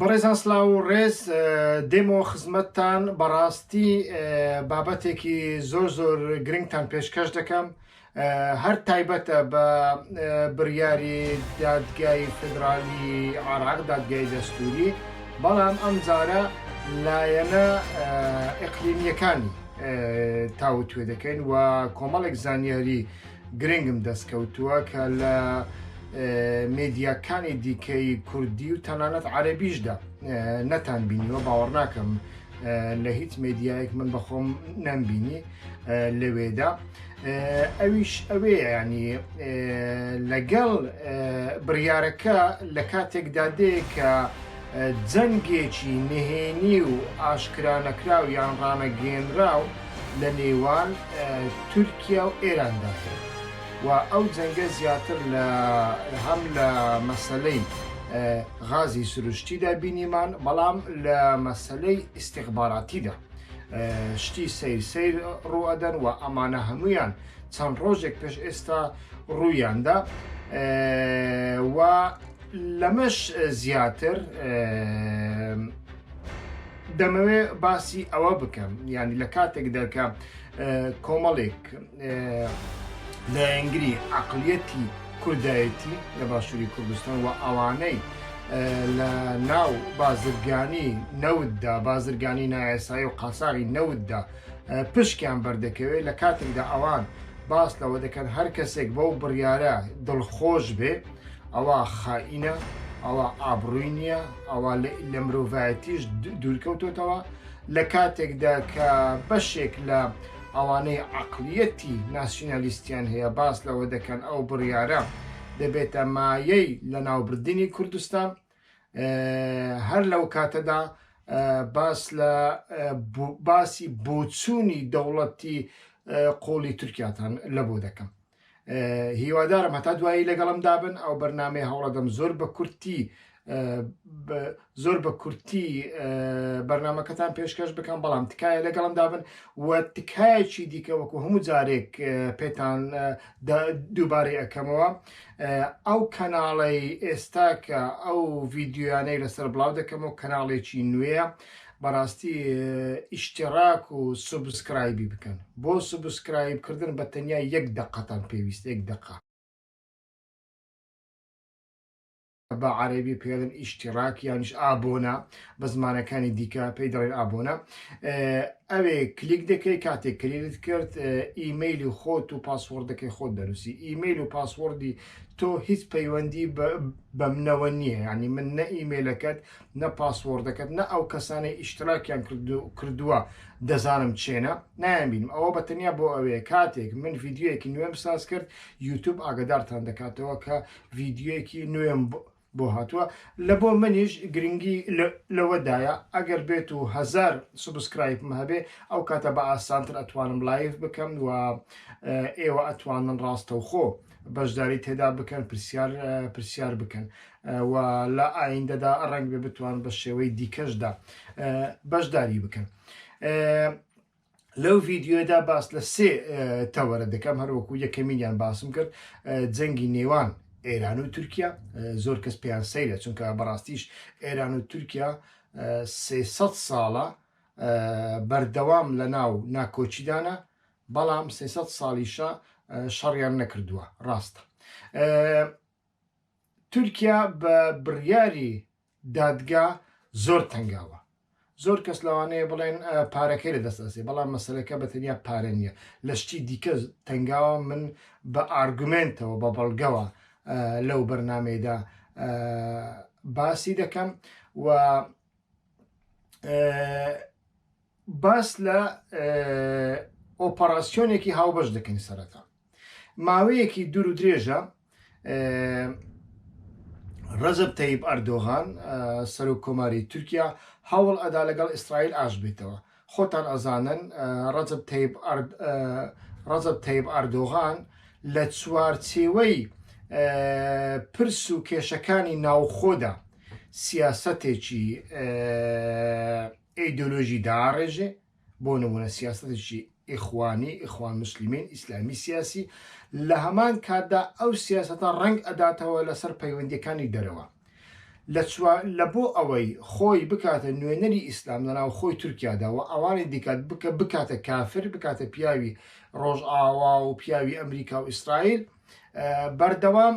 بەڕێزان سلاو و ڕێز دێمەوە خزمەتتان بەڕاستی بابەتێکی زۆر زۆر گرنگتان پێشکەش دەکەم هەر تایبەتە بە بڕیاری دادگای فدرالی عراق دادگای دەستوری بەڵام ئەم جارە لایەنە ئەقلیمیەکانی تاوتوێ دەکەین و کۆمەڵێک زانیاری گرنگم دەستکەوتووە کە لە مێدیاکانی دیکەی کوردی و تەنانەت عەرەبیشدا نەتان بینیوە باوەڕ ناکەم لە هیچ مێدیایەک من بەخۆم نەمبینی لەوێدا ئەویش ئەوێ ینی لەگەڵ بڕیارەکە لە کاتێکدا دێ کە جەنگێکی نهێنی و ئاشکرانەکراو یان ڕانەگەیەنراو لە نێوان تورکیا و ئێراندا هەیە و ئەو جەنگە زیاتر لە هەم لە مەسەلەی غازی سروشتیدا بینیمان بەڵام لە مەسەلەی ئیستیخباراتیدا شتی سەیر سەیر ڕوئەدەن و ئەمانە هەمویان چەند ڕۆژێک پێش ئێستا ڕوویاندا و لەمەش زیاتر دەمەوێ باسی ئەوە بکەم یانی لە کاتێکدا کە کۆمەڵێک لایەنگری عقلیەتی کوردایەتی لە باشووری کوردستان و ئەوانەی لە ناو بازرگانی نەوتدا بازرگانی نایاسایی و قاچاغی نەوتدا پشکیان بەردەکەوێت لە کاتێکدا ئەوان باس لەوە دەکەن هەر کەسێک بەو بڕیارە دڵخۆش بێ ئەوە خائینە، ئەوە ئابڕووی نییە، ئەوە لە مرۆڤایەتیش دوورکەوتۆتەوە، لە کاتێکدا کە بەشێک لە ئەوانەی عەقڵیەتی ناسیونالیستیان هەیە باس لەوە دەکەن ئەو بڕیارە دەبێتە مایەی لەناوبردنی کوردستان، هەر لەو کاتەدا باس لە باسی بۆچوونی دەوڵەتی قوڵی تورکیاتان لەبۆ دەکەم. هیوادارم هەتا دوایی لەگەڵم دابن ئەو بەرنمەی هەوڵەدەم زۆر بە کورتی زۆر بە کورتی بەرنمەکەتان پێشکەش بکەم بەڵام تکایە لەگەڵم دابن و تکایەکی دیکە وەکو هەموو جارێک پێتان دووبارەی ئەەکەمەوە ئەو کەناڵەی ئێستا کە ئەو ڤیددیویانەی لەسەر بڵاو دەکەمەوە کەناڵێکی نوێیە بەڕاستی ئیشتیڕاک و subscribe ی بکەن بۆ subscribe کردن بە تەنیا یەک دەقەتان پێویستە یەک دەقە بە عەرەبی پێڵێن اشتراک یانیش abonne بە زمانەکانی دیکە پێی دەڵێن abonne ئەوێ کلیک دەکەی کاتێک کلیکت کرد ئیمەیلی خۆت و password ەکەی خۆت دەنووسی ئیمەیل و password ی تۆ هیچ پەیوەندی بەمنەوە نییە یعنی من نە ئیمەیلەکەت نە password ەکەت نە ئەو کەسانەی ئیشتراکیان کردووە دەزانم چێنە نایانبینم ئەوە بە تەنیا بۆ ئەوەیە کاتێک من ڤیدیۆیەکی نوێم ساز کرد یوتوب ئاگدارتان دەکاتەوە کە ڤیدیۆیەکی نوێم بۆ هاتووە لە بۆ منیش گرنگی لەوەدایە ئەگەر بێت و هەزار subscribe م هەبێ ئەو کاتە بە ئاسانتر ئەتوانم live بکەم و ئێوە ئەتوانن ڕاستەوخۆ بەشداری تێدا بکەن پرسیار پرسیار بکەن و لە ئایندەدا ڕەنگ بێ بتوان بە شێوەی دیکەشدا بەشداری بکەن. لەو ڤیددیودا باس لە سێ تەوەرە دەکەم هەروەکو یەکەمینیان باسم کرد جەنگی نێوان ئێران و تورکیا زۆر کەس پێیان سەیرە چونکە بەڕاستیش ئێران و تورکیا 300 ساڵە بەردەوام لە ناو ناکۆچیدانە بەڵام 300 ساڵیشە شەڕیان نەکردووە ڕاستە تورکیا بە بڕیاری دادگا زۆر تەنگاوە. زۆر کەس لەوانەیە بڵێن پارەکەی لە دەست ئەسێ بەڵام مەسەلەکە بە تەنیا پارە نییە لە شتی دیکە تەنگاوە من بە argument ەوە بە بەڵگەوە لەو بەرنمەیەدا باسی دەکەم و باس لە ئۆپەراسیۆنێکی هاوبەش دەکەین سەرەتا ماوەیەکی دوور و درێژە ڕەجەب تەیب ئەردۆغان سەرۆک کۆماری تورکیا هەوڵ ئەدا لەگەڵ ئیسرائیل ئاش بێتەوە خۆتان ئەزانن ڕەجەب تەیب ڕەجەب تەیب ئەردۆغان لە چوارچێوەی پرس و کێشەکانی ناوخۆدا سیاسەتێکی ئەیدۆلۆژی داڕێژێ بۆ نمونە سیاسەتێکی ئیخوانی، ئیخوان موسلیمین، ئیسلامی سیاسی، لە هەمان کاتدا ئەو سیاسەتە ڕەنگ ئەداتەوە لەسەر پەیوەندیەکانی دەرەوە. لە چوا لە بۆ ئەوەی خۆی بکاتە نوێنەری ئیسلام لە ناوخۆی تورکیادا و ئەوانی دیکە بکە بکاتە کافر، بکاتە پیاوی ڕۆژئاوا و پیاوی ئەمریکا و ئیسرائیل، بەردەوام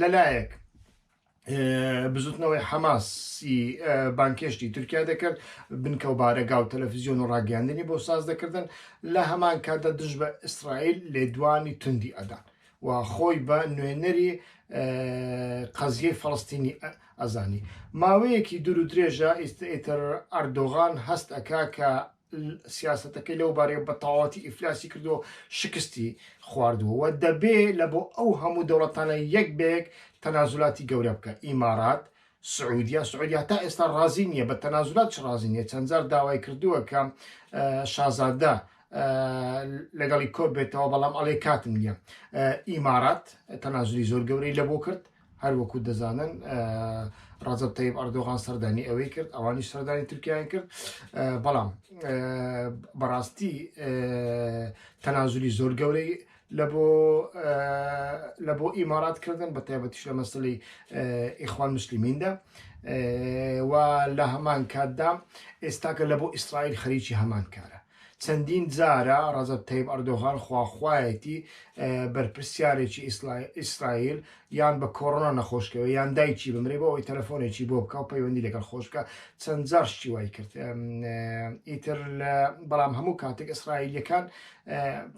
لەلایەک بزوتنەوەی حەماسی بانکێشتی تورکیا دەکرد، بنکە و بارەگا و تەلەفزیۆن و ڕاگەیاندنی بۆ ساز دەکردن، لە هەمان کاتدا دژ بە ئیسرائیل لێدوانی توندی ئەدان و خۆی بە نوێنەری قەزیەی فەڵستینی ئەزانی. ماوەیەکی دوور و درێژە ئیتر ئەردۆغان هەست ئەکا کە سیاسەتەکەی لەو بارەیە بە تەواوەتی ئیفلاسی کردووە، شکستی خواردووە و دەبێ لە بۆ ئەو هەموو دەوڵەتانە یەک بە یەک تەنازولاتی گەورە بکە. ئیمارات، سعودیە، سعودیە هەتا ئێستا ڕازی نییە بە تەنازولات چ ڕازی نییە، چەند جار داوای کردووە کە شازادە لەگەڵی کۆ بێتەوە، بەڵام ئەڵێ کاتم نییە. ئیمارات تەنازولی زۆر گەورەی لە بۆ کرد، هەر وەکو دەزانن ڕەجەب تەیب ئەردۆغان سەردانی ئەوەی کرد، ئەوانیش سەردانی تورکیایان کرد، بەڵام بەڕاستی تەنازولی زۆر گەورەی لە بۆ ئیمارات کردن، بە تایبەتیش لە مەسلەی ئیخوان مسلمیندا و لە هەمان کاتدا ئێستاکە لە بۆ ئیسرائیل خەریکی هەمان کارە. چەندین جارە ڕەجەب تەیب ئەردۆغان خواخوایەتی بەرپرسیارێکی ئیسرائیل یان بە کۆرۆنا نەخۆش کەوێ یان دایکی بمرێ بۆ ئەوەی تەلەفۆنێکی بۆ بکا و پەیوەندی لەگەڵ خۆش بکا، چەند جار شتی وای کرد ئیتر. بەڵام هەموو کاتێک ئیسرائیلیەکان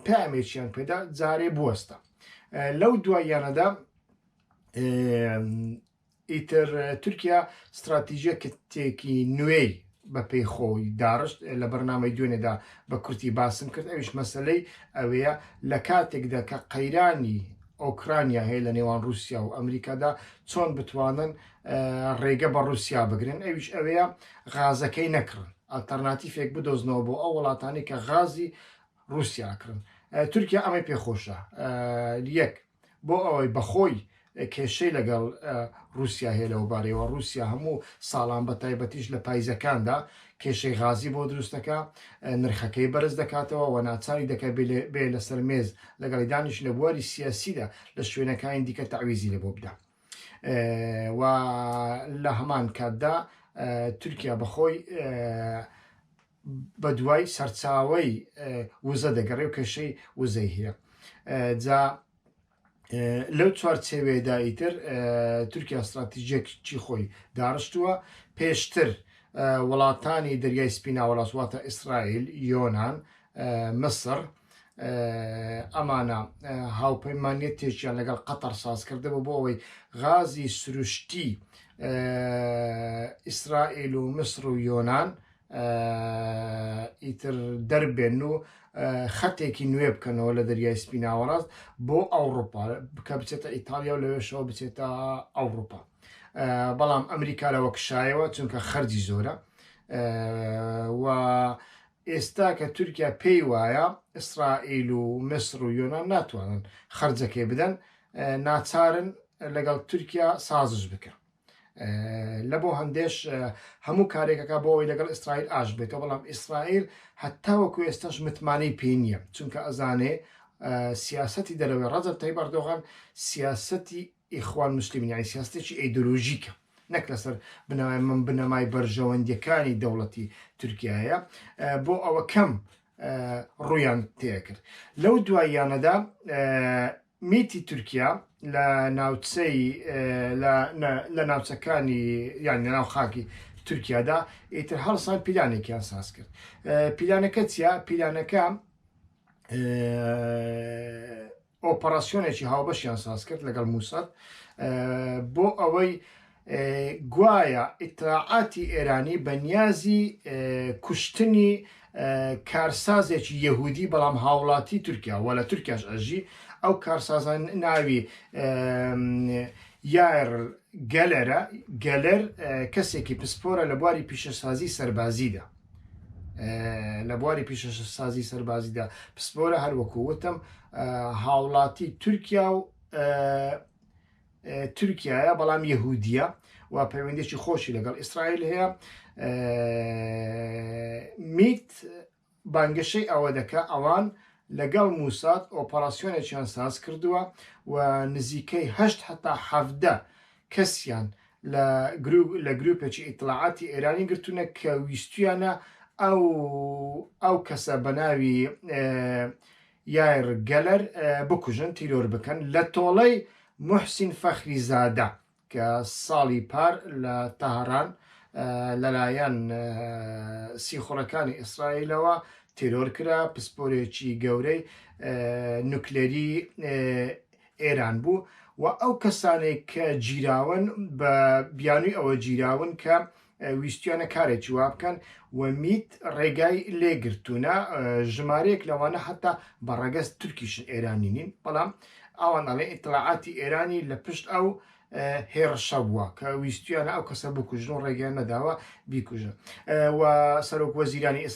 پامێکیان پێدا جارێ بوەستە. لەو دواییانەدا ئیتر تورکیا ستراتیژیەتێکی نوێی بە پێی خۆی داڕشت، لە بەرنامەی دوێنێدا بە کورتی باسم کرد، ئەویش مەسەلەی ئەوەیە لە کاتێکدا کە قەیرانی ئۆکرانیا هەیە لە نێوان رووسیا و ئەمریکادا چۆن بتوانن ڕێگە بە رووسیا بگرن، ئەویش ئەوەیە غازەکەی نەکڕن، ئەلتەرناتیفێک بدۆزنەوە بۆ ئەو وڵاتانی کە غازی رووسیا ئەکڕن. تورکیا ئەمەی پێخۆشە، یەک بۆ ئەوەی بەخۆی کێشەی لەگەڵ رووسیا هەیە لەوبارەیەوە، رووسیا هەموو ساڵان بە تایبەتیش لە پایزەکاندا کێشەی غازی بۆ دروست دەکا، نرخەکەی بەرز دەکاتەوە و ناچاری دەکا بێ لەسەر مێز لەگەڵی دانیش لە بواری سیاسیدا لە شوێنەکانی دیکە تەعویزی لێ بۆ بدا. و لە هەمان کاتدا تورکیا بەخۆی بەدوای سەرچاوەی وزە دەگەڕێ و کێشەی وزەی هەیە. جا لەو چوارچێوەیەدا ئیتر تورکیا ستراتیژیەکی خۆی داڕشتووە. پێشتر وڵاتانی دەریای سپی ناوەڕاست واتە ئیسرائیل، یۆنان، مسر ئەمانە هاوپەیمانیەتێکیان لەگەڵ قەتەر ساز کردبوو بۆ ئەوەی غازی سروشتی ئیسرائیل و مسر و یۆنان ئیتر دەربێن و خەتێکی نوێ بکەنەوە لە دەریای سپی ناوەڕاست بۆ ئەوروپا بکە بچێتە ئیتالیا و لەوێشەوە بچێتە ئەوروپا. بەڵام ئەمریکا لەوە کشایەوە چونکە خەرجی زۆرە و ئێستا کە تورکیا پێی وایە ئیسرائیل و میسر و یۆنان ناتوانن خەرجەکەی بدەن، ناچارن لەگەڵ تورکیا سازش بکەن. لە بۆ هەندێش هەموو کارێکەکە بۆ ئەوەی لەگەڵ ئیسرائیل ئاش بێتەوە، بەڵام ئیسرائیل هەتاوەکو ئێستاش متمانەی پێ نییە، چونکە ئەزانێ سیاسەتی دەرەوەی ڕەجەب تەیب ئەردۆغان سیاسەتی ئیخوان موسلیمین، یانی سیاسەتێکی ئەیدۆلۆژیکە نەک لەسەر بنەمای من بنەمای بەرژەوەندیەکانی دەوڵەتی تورکیایە. بۆ ئەوە کەم ڕوویان تێکرد. لەو دواییانەدا میتی تورکیا لە ناوچەی لە ناوچەکانی یان لە ناو خاکی تورکیادا ئیتر هەڵسان پیلانێکیان ساز کرد. پیلانەکە چیە؟ پیلانەکە ئۆپەراسیۆنێکی هاوبەشیان ساز کرد لەگەڵ موساد بۆ ئەوەی گوایە ئیتلاعاتی ئێرانی بە نیازی کوشتنی کارسازێکی یەهودی بەڵام هاوڵاتی تورکیا و لە تورکیاش ئەژی، ئەو کارسازە ناوی یایر گەلەرە، گەلەر کەسێکی پسپۆرە لە بواری پیشەسازی سەربازیدا، لە بواری پیشەسازی سەربازیدا پسپۆرە، هەروەکو وتم هاوڵاتی تورکیا و تورکیایە بەڵام یەهودیە و پەیوەندێکی خۆشی لەگەڵ ئیسرائیل هەیە. میت بانگەشەی ئەوە دەکا ئەوان لەگەڵ موساد ئۆپەراسیۆنێکیان ساز کردووە و نزیکەی هەشت هەتا 17 کەسیان لە لە گروپێکی ئیتڵاعاتی ئێرانی گرتوونە کە ویستویانە ئەو ئەو کەسە بە ناوی یایر گەلەر بکوژن، تیرۆر بکەن لە تۆڵەی موحسین فەخری زادە کە ساڵی پار لە تەهران لەلایەن سیخوڕەکانی ئیسرائیلەوە تیرۆر کرا، پسپۆرێکی گەورەی نوکلێری ئێران بوو و ئەو کەسانەی کە گیراون بە بیانووی ئەوە گیراون کە ویستویانە کارێکی وا بکەن و میت ڕێگای لێگرتوونە، ژمارەیەک لەوانە حتا بە ڕەگەز تورکیشن ئێرانی نین، بەڵام ئەوان ئەڵێن ئیتڵاعاتی ئێرانی لە پشت ئەو هێڕشە بووە کە ویستویانە ئەو کەسە بکوژن و ڕێگەیان نەداوە بیکوژن. و سەرۆک وەزیرانی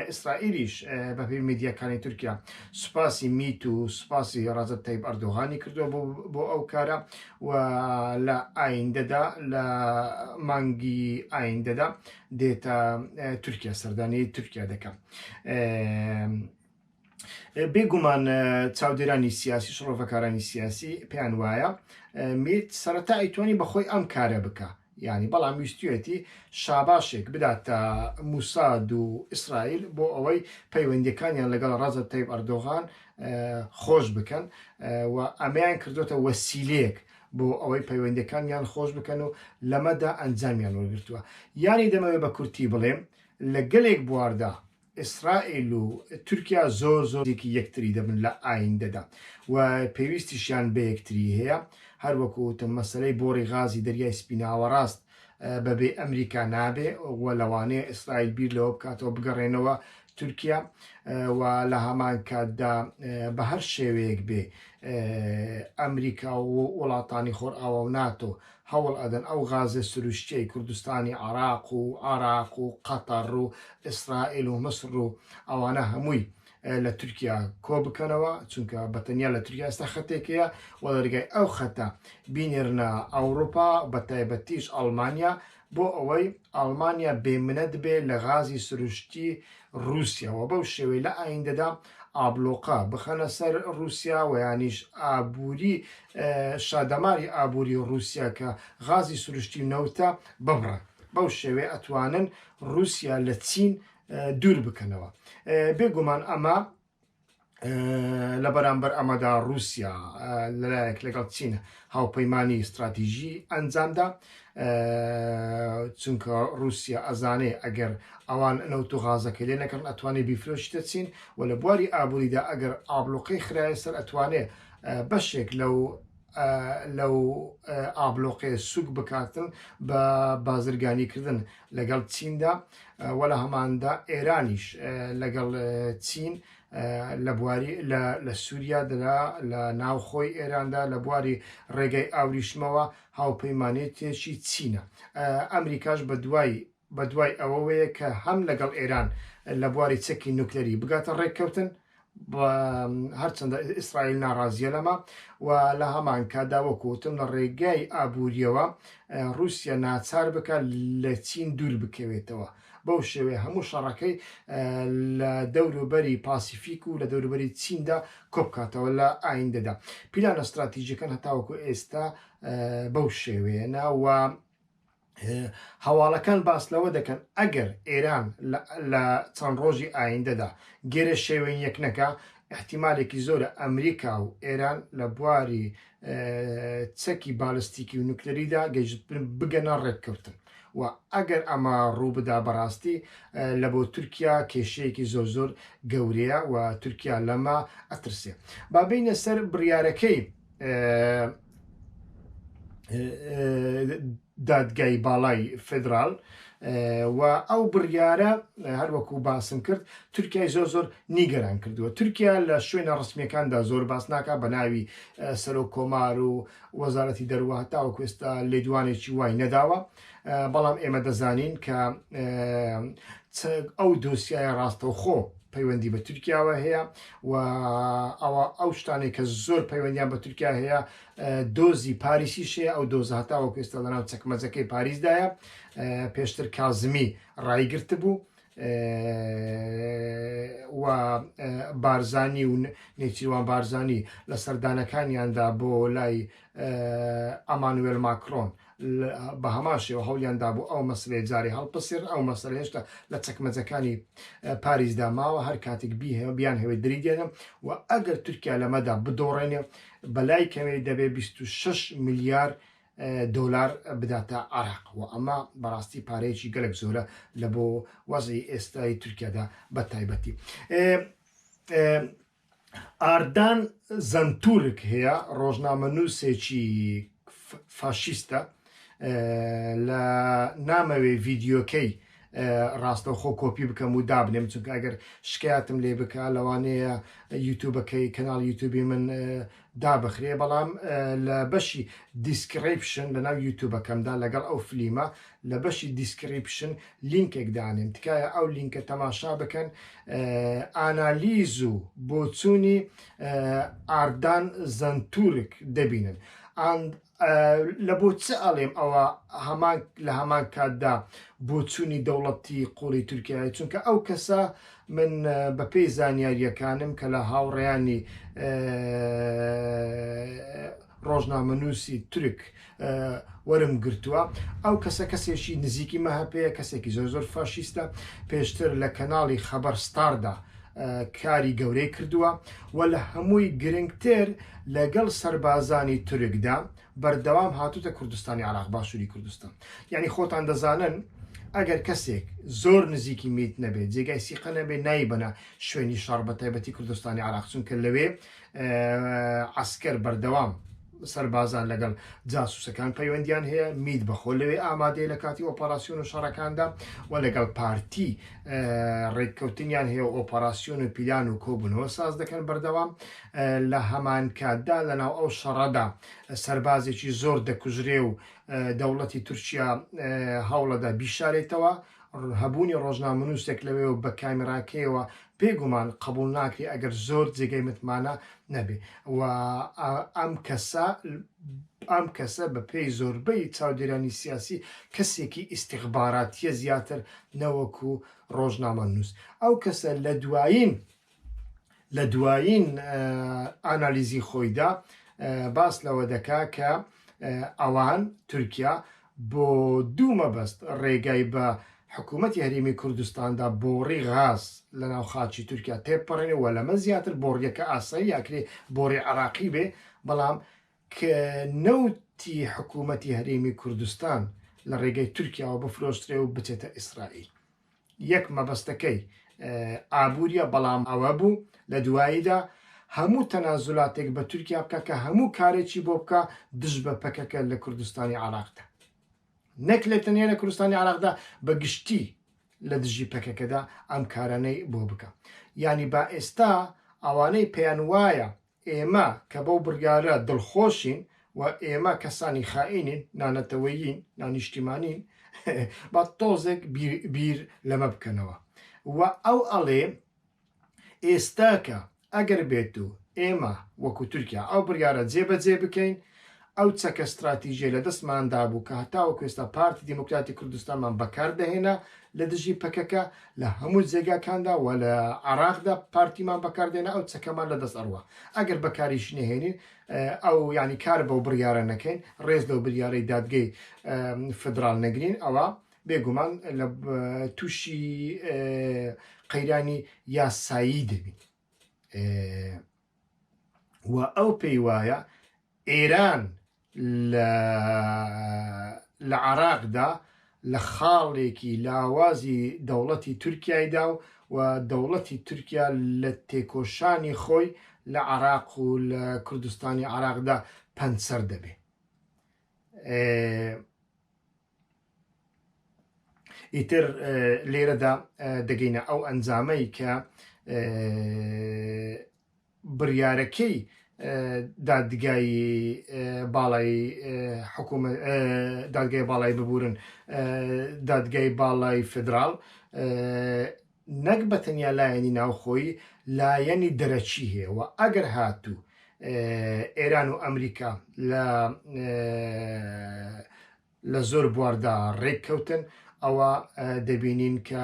ئیسرائیلیش بەپێی میدیاکانی تورکیا سوپاسی میت و سوپاسی ڕەجەب تەیب ئەردۆغانی کردووە بۆ ئەو کارە و لە ئایندەدا لە مانگی ئایندەدا دێتە تورکیا سەردانی تورکیا دەکەم. بێگومان چاودێرانی سیاسی شڕۆڤەکارانی سیاسی پێیان وایە میت سەرەتا ئەیتوانی بەخۆی ئەم کارە بکە یعنی بەڵام ویستویەتی شاباشێک بداتە موساد و ئیسرائیل بۆ ئەوەی پەیوەندیەکانیان لەگەڵ ڕەجەب تەیب ئەردۆغان خۆش بکەن و ئەمەیان کردوتە وەسیلەیەک بۆ ئەوەی پەیوەندیەکانیان خۆش بکەن و لەمەدا ئەنجامیان وەرگرتووە. یانی دەمەوێت بە کورتی بڵێم لە گەلێک بواردا ئیسرائیل و تورکیا زۆر زۆر نزیکی یەکتری دەبن لە ئایندەدا و پێویستیشیان بە یەکتری هەیە. هەر وەکو وتم مەسەلەی بۆڕی غازی دەریای سپی ناوەڕاست بەبێ ئەمریکا نابێ و لەوانەیە ئیسرائیل بیر لەوە بکاتەوە بگەڕێنەوە تورکیا و لە هەمان کاتدا بە هەر شێوەیەک بێ ئەمریکا و وڵاتانی خۆرئاوا و ناتۆ هەوڵ ئەدەن ئەو غازە سروشتیەی کوردستانی عراق و عراق و قەتەڕ و ئیسرائیل و مسڕ و ئەوانە هەمووی لە تورکیا کۆ بکەنەوە، چونکە بە تەنیا لە تورکیا ئێستا خەتێک هەیە و لە ڕێگای ئەو خەتە بینێرنە ئەوروپا بە تایبەتیش ئەڵمانیا بۆ ئەوەی ئەڵمانیا بێ منەت بێ لە غازی سروشتی ڕووسیا و بەو شێوەی لە ئایندەدا ئابلۆقە بخەنە سەر ڕووسیا و یانیش ئابووری شادەماری ئابووری ڕووسیا کە غازی سروشتی و نەوتە ببڕن. بەو شێوەیە ئەتوانن ڕووسیا لە چین دوور بکەنەوە. بێگومان ئەمە لە بەرامبەر ئەمەدا ڕووسیا لەلایەک لەگەڵ چین هاوپەیمانی استراتیژی ئەنجامدا، چونکە ڕووسیا ئەزانێ ئەگەر ئەوان نەوت و غازەکەی لێ نەکڕن ئەتوانێ بیفرۆشیتە چین و لە بواری ئابووریدا ئەگەر ئابلۆقەی خرایە سەر ئەتوانێ بەشێک لەو لەو ئابلۆقەیە سوک بکاتن بە بازرگانیکردن لەگەڵ چیندا و لە هەماندا ئێرانیش لەگەڵ چین لە بواری لە سووریا دەدا لە ناوخۆی ئێراندا لە بواری ڕێگەی ئاوریشمەوە هاوپەیمانێتێکی چینە. ئەمریکاش بەدوای بەدوای ئەوەوەیە کە هەم لەگەڵ ئێران لە بواری چەکی نوکلەری بگاتە ڕێککەوتن، هەرچەندە ئیسرائیل ناڕازیە لەمە و لە هەمان کاتدا وەکو وتم لە ڕێگای ئابووریەوە ڕووسیا ناچار بکات لە چین دوور بکەوێتەوە. بەو شێوەیە هەموو شەڕەکەی لە دەوروبەری پاسیفیک و لە دەوروبەری چیندا کۆبکاتەوە لە ئایندەدا. پیلانە ستراتیژیەکان هەتاوەکو ئێستا بەو شێوەیەنە و هەواڵەکان باس لەوە دەکەن ئەگەر ئێران لە چەند ڕۆژی ئایندەدا گێرە شێوێن یەک نەکا ئیحتیمالێکی زۆرە ئەمریکا و ئێران لە بواری چەکی بالستیکی و نوکلەریدا بگەنە ڕێککەوتن و ئەگەر ئەمە ڕووبدا بەڕاستی لە بۆ تورکیا کێشەیەکی زۆر زۆر گەورەیە و تورکیا لەمە ئەترسێ. با بینە سەر بڕیارەکەی دادگای باڵای فیدرال و ئەو بڕیارە هەروەکو باسم کرد تورکیای زۆر زۆر نیگەران کردووە. تورکیا لە شوێنە ڕسمیەکاندا زۆر باس ناکا بە ناوی سەرۆک کۆمار و وەزارەتی دەروە هەتاوەکو ئێستا لێدوانێکی وای نەداوە، بەڵام ئێمە دەزانین کە ئەو دۆسیایە ڕاستەوخۆ پەیوەندی بە تورکیاوە هەیە و ئەوە ئەو شتانەی کە زۆر پەیوەندیان بە تورکیا هەیە دۆزی پاریسیش هەیە. ئەو دۆزە هەتاوەکو ئێستا لەناو چەکمەجەکەی پاریسدایە، پێشتر کازمی ڕایگرتبوو. و بارزانی و نێچیروان بارزانی لە سەردانەکانیاندا بۆ لای ئەمانوێل ماکرۆن بە هەمان شێوە هەوڵیان دابوو ئەو مەسلەیە جارێ هەڵپەسێرن، ئەو مەسەلە هێشتا لە چەکمەجەکانی پاریسدا ماوە، هەر کاتێک بیانهەوێت دری دێنن و ئەگەر تورکیا لەمەدا بدۆڕێنێ بەلای کەمێ دەبێ 26 ملیار دۆلار بداتە عێراق و ئەمە بەڕاستی پارەیەکی گەلک زۆرە لە بۆ وەزعی ئێستای تورکیادا بە تایبەتی. ئاردان زەنتورک هەیە ڕۆژنامەنووسێکی فاشیستە لە نامەوێ ڤیدیۆکەی ڕاستەوخۆ کۆپی بکەم و دابنێم چونکە ئەگەر شکایەتم لێ بکە لەوانەیە یوتوبەکەی کەناڵ یوتوبی من دابخرێ بەڵام لە بەشی description لەناو یوتوبەکەمدا لەگەڵ ئەو فلیمە لە بەشی description لینکێک دانێم تکایە ئەو لینکە تەماشا بکەن ئانالیز و بۆچوونی ئاردان زەنتورک دەبینن لە بۆ چ ئەڵێم ئەوە هەمان لە هەمان کاتدا بۆچوونی دەوڵەتی قوڵی تورکیایە چونکە ئەو کەسە من بەپێی زانیارییەکانم کە لە هاوڕێیانی ڕۆژنامەنووسی تورک وەرم گرتووە ئەو کەسە کەسێکی نزیکی مەهەپەیە کەسێکی زۆر زۆر فاشیستە پێشتر لە کەناڵی خەبەر ستاردا کاری گەورەی کردووە و لە هەمووی گرنگتر لەگەڵ سەربازانی تورکدا بەردەوام هاتوتە کوردستانی عراق باشووری کوردستان یعنی خۆتان دەزانن ئەگەر کەسێک زۆر نزیکی میت نەبێت جێگای سیقە نەبێت نایبەنە شوێنی شەڕ بە تایبەتی کوردستانی عراق چونکە لەوێ عەسکەر بەردەوام سەربازان لەگەڵ جاسوسەکان پەیوەندیان هەیە میت بەخۆ لەوێ ئامادەیە لە کاتی ئۆپەراسیۆن و شەڕەکاندا و لەگەڵ پارتی ڕێککەوتنیان هەیە و ئۆپەراسیۆن و پیلان و کۆبوونەوە ساز دەکەن بەردەوام لە هەمان کاتدا لەناو ئەو شەڕەدا سەربازێکی زۆر دەکوژرێ و دەوڵەتی تورکیا هەوڵەدا بیشارێتەوە هەبوونی ڕۆژنامەنووسێک لەوێ و بە کامێراکەیەوە بێگومان قبوڵ ناکرێ ئەگەر زۆر جێگەی متمانە نەبێ و ئەم کەسە ئەم کەسە بە پێی زۆربەی چاودێرانی سیاسی کەسێکی ئیستیخباراتیە زیاتر نەوەکو ڕۆژنامەنووس ئەو کەسە لە دوایین لە دوایین ئانالیزی خۆیدا باس لەوە دەکا کە ئەوان، تورکیا، بۆ دوو مەبەست ڕێگای بە حکوومەتی هەرێمی کوردستاندا بۆڕی غاز لەناو خاکی تورکیا تێبپەڕێنێ و لەمە زیاتر بۆڕیەکە ئاسایی ئەکرێ بۆڕی عێراقی بێ بەڵام کە نەوتی حکوومەتی هەرێمی کوردستان لە ڕێگەی تورکیاوە بفرۆشترێ و بچێتە ئیسرائیل. یەک مەبەستەکەی ئابووریە بەڵام ئەوە بوو لە دواییدا هەموو تەنازولاتێک بە تورکیا بکا کە هەموو کارێکی بۆ بکا دژ بە پەکەکە لە کوردستانی عراقدا نەک لە تەنیا لە کوردستانی عراقدا بە گشتی لە دژی پەکەکەدا ئەم کارانەی بۆ بکە یانی با ئێستا ئەوانەی پێیان وایە ئێمە کە بەو بڕیارە دڵخۆشین و ئێمە کەسانی خائینین، نانەتەوەیین، نانیشتیمانین، با تۆزێک بیر لەمە بکەنەوە. و ئەو ئەڵێ ئێستاکە ئەگەر بێت و ئێمە وەکو تورکیا ئەو بڕیارە جێبەجێ بکەین، ئەو چەکە ستراتیژیەی لە دەستماندا بوو کە هەتاوەکو ئێستا پارتی دیموکراتی کوردستانمان بەکار دەهێنا لە دژی پەکەکە لە هەموو جێگاکاندا و لە عێراقدا پارتیمان بەکار دێنا ئەو چەکەمان لە دەست ئەڕوا ئەگەر بەکاریش نەهێنین ئەو یانی کار بەو بڕیارە نەکەین ڕێز لەو بریارەی دادگەی فدرال نەگرین ئەوە بێگومان لە تووشی قەیرانی یاسایی دەبین. و ئەو پێی وایە ئێران لە لە عراقدا لە خاڵێکی لاوازی دەوڵەتی تورکیایدا و دەوڵەتی تورکیا لە تێکۆشانی خۆی لە عراق و لە کوردستانی عراقدا پەنچەر دەبێ. ئیتر لێرەدا دەگەینە ئەو ئەنجامەی کە بڕیارەکەی دادگای باڵای حکومە دادگای باڵای ببورن دادگای باڵای فدرال نەک بە تەنیا لایەنی ناوخۆیی لایەنی دەرەکی هەیە و ئەگەر هاتوو ئێران و ئەمریکا لە لە زۆر بواردا ڕێککەوتن. ئەوە دەبینین کە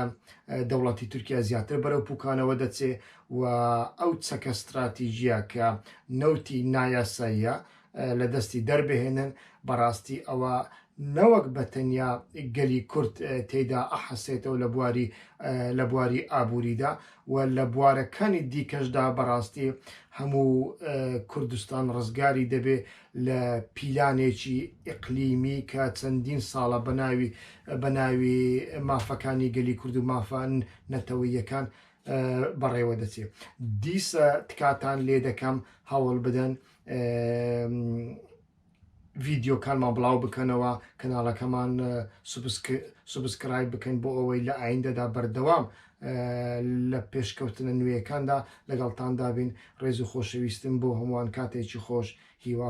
دەوڵەتی تورکیا زیاتر بەرەو پوکانەوە دەچێ و ئەو چەکە ستراتیژیە کە نەوتی نایاساییە لە دەستی دەربهێنن، بەڕاستی ئەوە نەوەک بە تەنیا گەلی کورد تێیدا ئەحەسێتەوە لە بواری لە بواری ئابووریدا و لە بوارەکانی دیکەشدا بەڕاستی هەموو کوردستان ڕزگاری دەبێ لە پیلانێکی ئیقلیمی کە چەندین ساڵە بە ناوی بە ناوی مافەکانی گەلی کورد و مافە نەتەوەییەکان بەڕێوە دەچێ. دیسە تکاتان لێ دەکەم هەوڵ بدەن ڤیدیۆکانمان بڵاو بکەنەوە، کەناڵەکەمان subscribe بکەن بۆ ئەوەی لە ئایندەدا بەردەوام لە پێشکەوتنە نوێیەکاندا لەگەڵتاندا بین. ڕێز و خۆشەویستم بۆ هەمووان کاتێکی خۆش هیوا.